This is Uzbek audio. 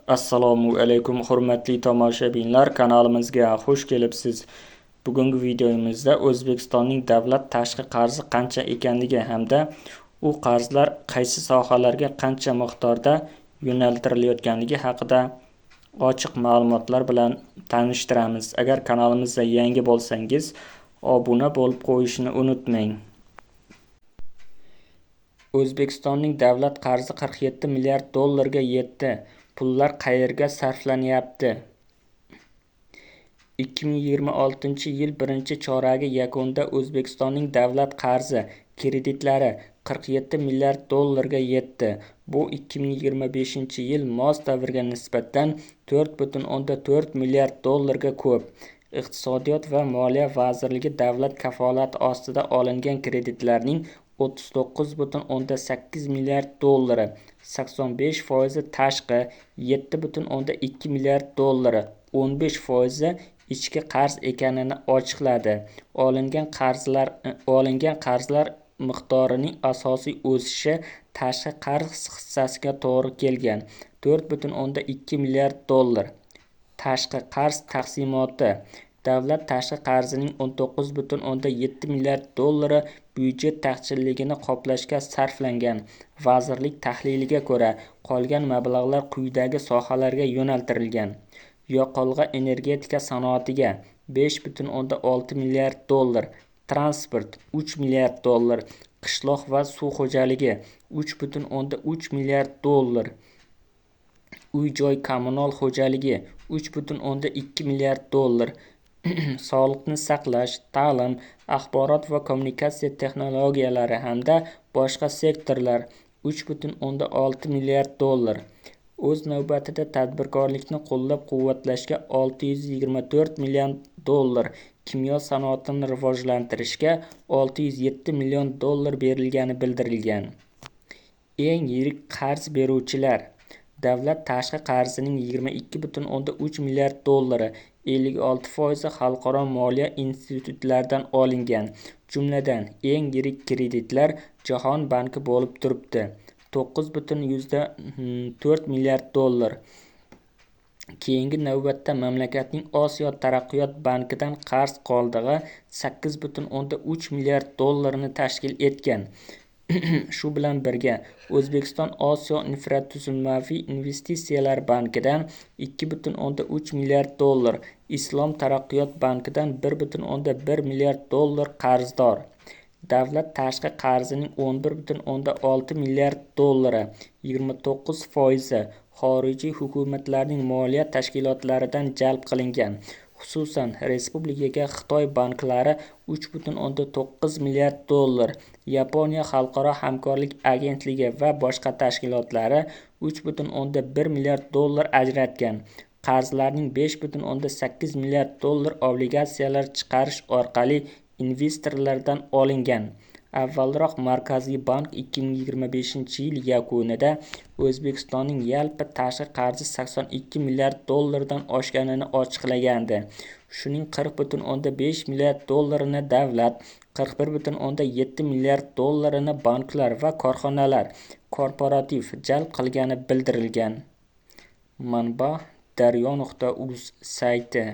Assalomu alaykum, hurmatli tomoshabinlar, kanalimizga xush kelibsiz. Bugungi videomizda O'zbekistonning davlat tashqi qarzi qancha ekanligi hamda u qarzlar qaysi sohalarga qancha miqdorda yo'naltirilayotganligi haqida ochiq ma'lumotlar bilan tanishtiramiz. Agar kanalimizda yangi bo'lsangiz, obuna bo'lib qo'yishni unutmang. O'zbekistonning davlat qarzi 47 milliard dollarga yetdi. Pullar qayerga sarflanyapti? 2026-yil birinchi choragi yakunida O'zbekistonning davlat qarzi kreditlari 47 milliard dollarga yetdi. Bu 2025-yil mos davrga nisbatan 4,4 milliard dollarga ko'p. Iqtisodiyot va moliya vazirligi davlat kafolati ostida olingan kreditlarning 39,8 milliard dollari, 85% tashqi, 7,2 milliard dollari, 15% ichki qarz ekanini ochiqladi. Olingan qarzlar miqdorining asosiy o'sishi tashqi qarz hissasiga to'g'ri kelgan: 4,2 milliard dollar. Tashqi qarz taqsimoti: davlat tashqi qarzining 19,7 milliard dollari byudjet taqchilligini qoplashga sarflangan. Vazirlik tahliliga ko'ra, qolgan mablag'lar quyidagi sohalarga yo'naltirilgan: yoqilg'i energetika sanoatiga 5,6 milliard dollar, transport 3 milliard dollar, qishloq va suv xo'jaligi 3,3 milliard dollar, uy-joy kommunal xo'jaligi 3,2 milliard dollar, sog'liqni saqlash, ta'lim, axborot va kommunikatsiya texnologiyalari hamda boshqa sektorlar 3,6 milliard dollar. O'z navbatida, tadbirkorlikni qo'llab-quvvatlashga 624 million dollar, kimyo sanoatini rivojlantirishga 607 million dollar berilgani bildirilgan. Eng yirik qarz beruvchilar: davlat tashqi qarzining 22,3 milliard dollari, 56% xalqaro moliya institutlaridan olingan. Jumladan, eng yirik kreditlar Jahon banki bo'lib turibdi: 9,4 milliard dollar. Keyingi navbatda mamlakatning Osiyo taraqqiyot bankidan qarz qoldig'i 8,3 milliard dollarni tashkil etgan. Shu bilan birga, O'zbekiston Osiyo infratuzilmaviy investitsiyalar bankidan 2,3 milliard dollar, Islom taraqqiyot bankidan 1,1 milliard dollar qarzdor. Davlat tashqi qarzining 11,6 milliard dollari, 29% xorijiy hukumatlarning moliya tashkilotlaridan jalb qilingan. Xususan, respublikaga Xitoy banklari 3,9 milliard dollar, Yaponiya xalqaro hamkorlik agentligi va boshqa tashkilotlari 3,1 milliard dollar ajratgan. Qarzlarning 5,8 milliard dollar obligatsiyalar chiqarish orqali investorlardan olingan. Avvalroq Markaziy bank 2025 yil yakunida O'zbekistonning yalpi tashqi qarzi 82 milliard dollardan oshganini ochiqlagandi. Shuning 40,5 milliard dollarini davlat, 41,7 milliard dollarini banklar va korxonalar korporativ jalb qilgani bildirilgan. Manba: daryo.uz sayti.